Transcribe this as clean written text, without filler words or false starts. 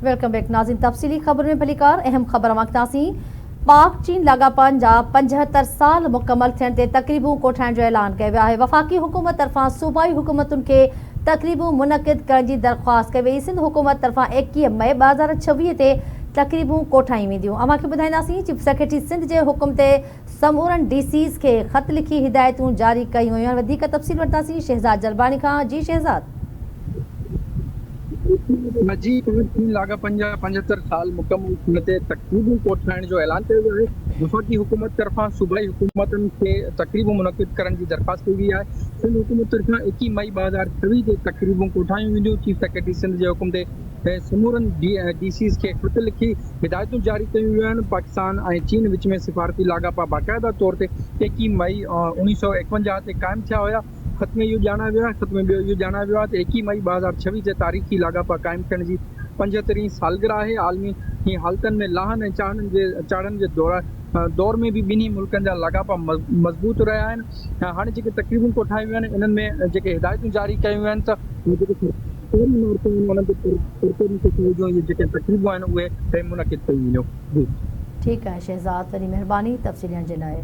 Welcome back ناظرين تفصيلي خبرن ۾ ڀليڪار اهم خبر اوهان کي ڏينداسين پاڪ چين لاڳاپن جا 75 سال مڪمل ٿيڻ تي تقريبون ڪوٺائڻ جو اعلان ڪيو ويو آهي وفاقي حڪومت طرفان صوبائي حڪومتن کي تقريبون منعقد ڪرڻ جي درخواست ڪئي وئي سنڌ حڪومت طرفان 21 مئي 2026 تي تقريبون ڪوٺايون وينديون اوهان کي ٻڌائينداسين چيف سيڪريٽري سنڌ جي حڪم تي سمورن ڊي سيز کي خط لکي هدايتون جاري ڪيون ويون آهن وڌيڪ تفصيل وٺنداسين شهزاد جلباڻي کان جي شهزاد. جي چين لاڳاپن جا 75 سال مڪمل ٿيڻ تي تقريبون ڪوٺائڻ جو اعلان ڪيو ويو آهي، وفاقي حڪومت طرفان صوبائي حڪومتن کي تقريبون منعقد ڪرڻ جي درخواست ڪئي وئي آهي، سنڌ حڪومت طرفان 21 مئي 2026 تي تقريبون ڪوٺايون وينديون، چيف سيڪريٽري سنڌ جي حڪم تي سمورن ڊي سيز کي خط لکي هدايتون جاري ڪيون ويون آهن، پاڪستان ۽ چين وچ ۾ سفارتي لاڳاپا باقاعده طور تي 21 مئي 1951 تي قائم ٿيا هيا، خط ۾ اهو ڄاڻايو ويو آهي، خط ۾ ٻيو اهو ڄاڻايو ويو آهي ته 21 مئي 2026 تي تاريخي لاڳاپا قائم ٿيڻ جي 75 هين سالگرهه آهي، عالمي حالتن ۾ لاهن ۽ چاڙهن جي دور ۾ به ٻنهي ملڪن جا لاڳاپا مضبوط رهيا آهن، هاڻي جيڪي تقريبون ڪوٺايون ويون آهن انهن ۾ جيڪي هدايتون جاري ڪيون ويون آهن ته جيڪي سرڪاري عمارتون آهن انهن تي پرتوڙي قسم جون اهي جيڪي تقريبون آهن اهي منعقد ڪيون وينديون. جي. ٺيڪ آهي شهزاد وڏي مهرباني تفصيل ڏيڻ جي لاء.